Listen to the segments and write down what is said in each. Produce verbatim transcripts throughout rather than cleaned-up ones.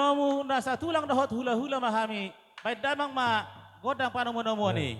Nomu na satulang dohot hulahula ma hami, baen damang ma gondang panomunomuon i.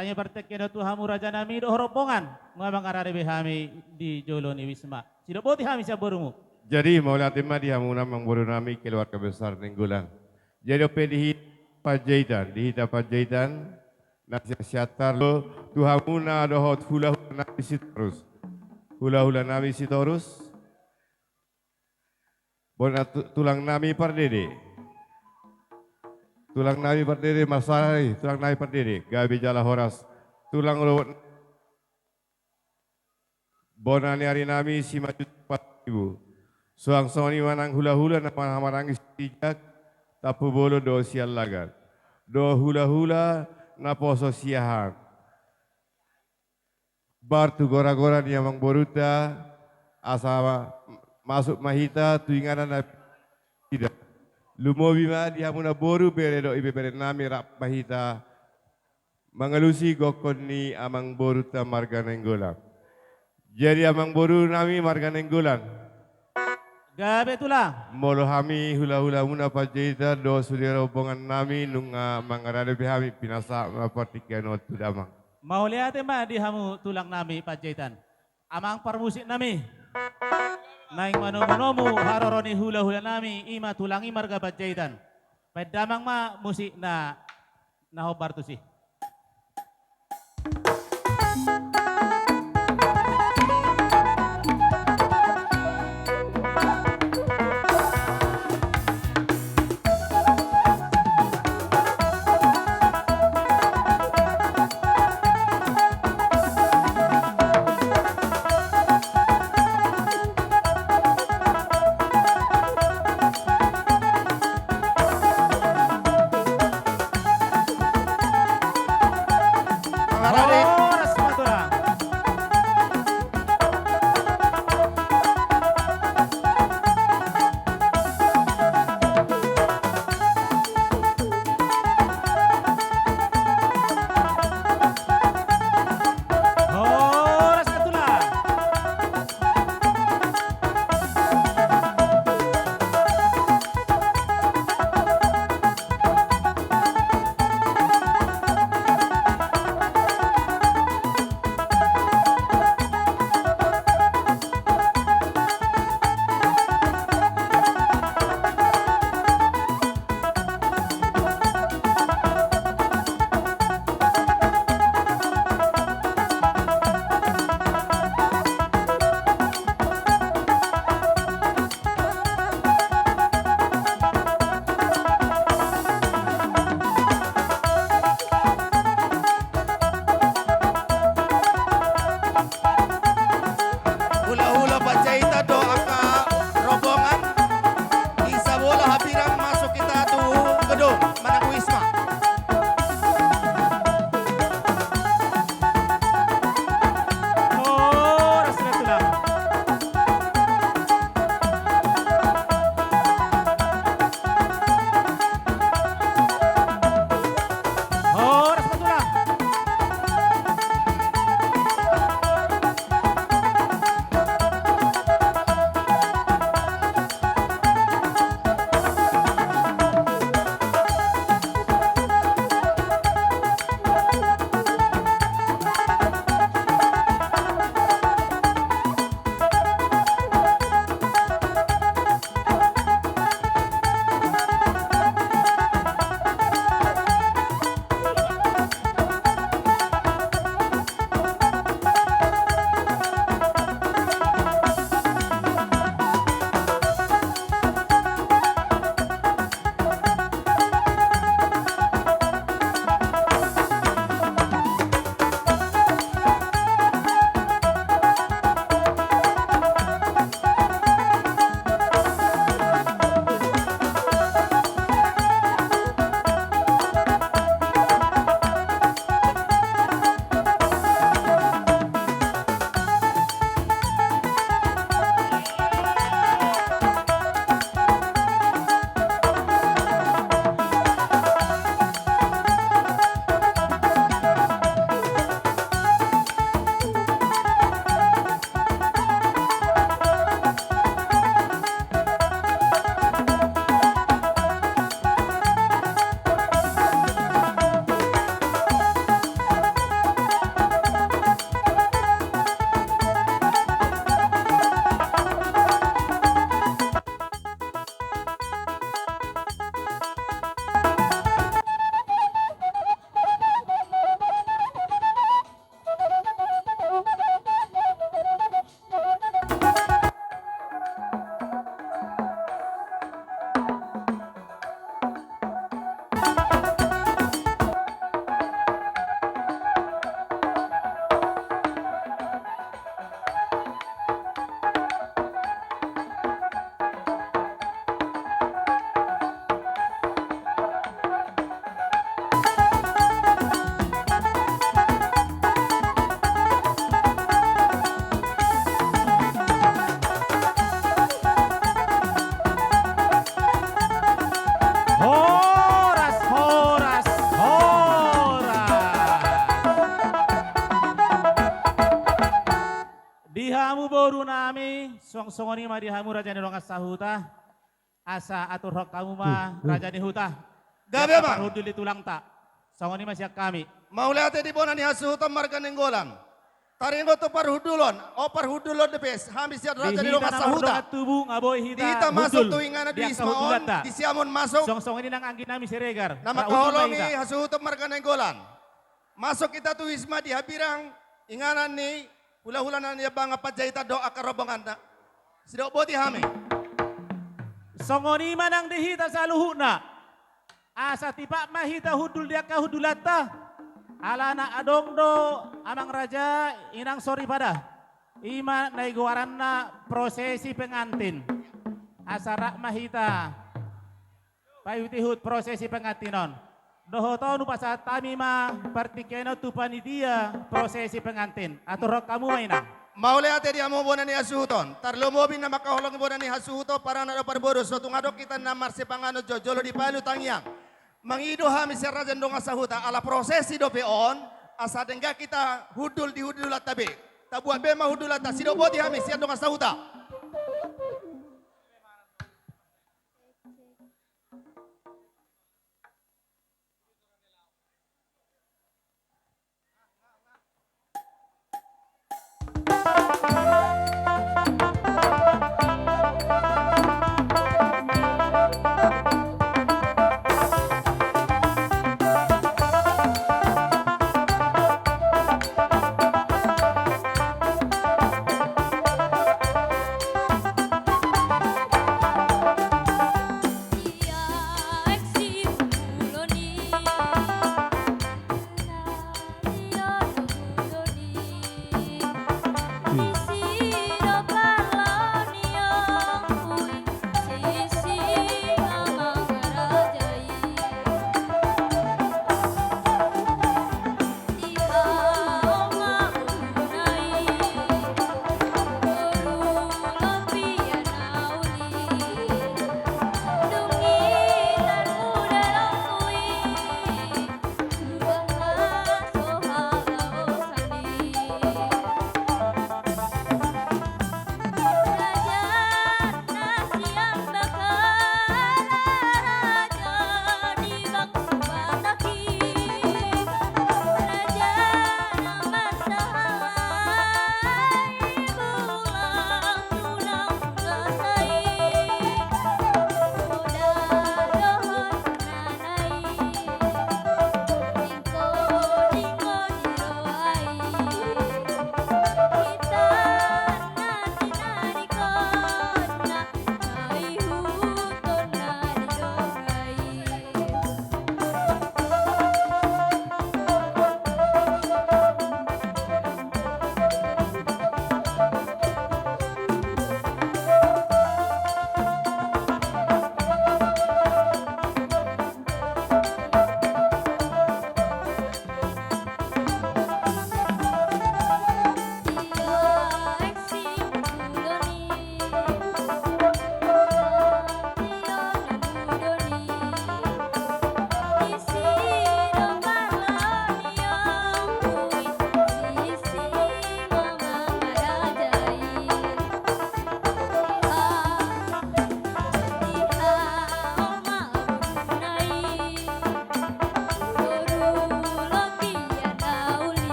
Hami partingkian on tu hamu raja nami dohot rombongan, nunga mangaradei be hami di jolo ni wisma. Sidok boti hami sian borumu. Jadi mauliate ma di hamuna amang boru nami keluarga besar Nainggolan. Jadi dope di hita Panjaitan, di hita Panjaitan, na sian Siantar do tu hamuna dohot hulahula nami Sitorus. Hulahula nami Sitorus. Bona tu-, tulang nami Pardede. Tulang nami Pardede, marsahali tulang nami Pardede, gabe jala horas. Tulang ro-, bona ni ari nami Simanjuntak Parsibu. Suang songon i ma nang hulahula na marhahamaranggi Sitinjak, Tampubolon dohot Siallagan. Dohot hulahula naposo Siahaan. Bar tu goragora ni amang borunta, asa ma-, masuk ma hita tu inganan na pinarsidangan. Lumobi ma di hamuna boru, bere dohot ibebere nami, rap ma hita mangalusi gokhon ni amang borunta marga Nainggolan. Jadi amang boru nami marga Nainggolan. Gabe tulang. Molo hami hulahulamuna Panjaitan dohot sude rombongan nami nunga mangaradei be hami, pinasahat ma partingkian on tu damang. Mauliate ma di hamu tulang nami Panjaitan. Amang parmusik nami. Naeng manomunomu haroro ni hulahula nami, i ma tulang i marga Panjaitan. Baen damang ma musik na, na hombar tusi. Suang songon i ma di hamu raja ni dongan sahuta, asa aturhon hamu ma raja ni huta. Gabe ma. Parhundul di tulangta. Songon i ma sian hami. Mauliate di bona ni hasuhuton marga Nainggolan. Taringot tu parhundulon, o parhundulon dope hami sian raja ni dongan sahuta. Di hita masuk tu inganan di Isma on, di Siamun masuk. Suang songon i nang anggi nami Siregar. Na mangkaholongi hasuhuton marga Nainggolan. Masuk hita tu Isma di hambirang inganan ni hulahula na niambangan Panjaitan dohot angka rombonganna. Sidok boti hami. Songon i ma nang di hita saluhutna. Asa tipak ma hita hundul di angka hundulanta. Alana adong do amang raja inang soripada. I ma na igoaranna prosesi pengantin. Asa rap ma hita paihutihut prosesi pengantin on. Dohot on hupasahat hami ma partingkian on tu panitia prosesi pengantin. Aturhon hamu ma inang. Mauliate di hamu bona ni hasuhuton. Tarlumobi na mangkaholongi bona ni hasuhuton, paranak dohot parboru, so tung adong hita na marsipanganon jolo-jolo dipalu tangiang. Mangido hami sian raja ni dongan sahuta ala prosesi dope on, asa denggan hita hundul di hundulanta be. Tabuat be ma hundulanta, sidok boti hami sian dongan sahuta.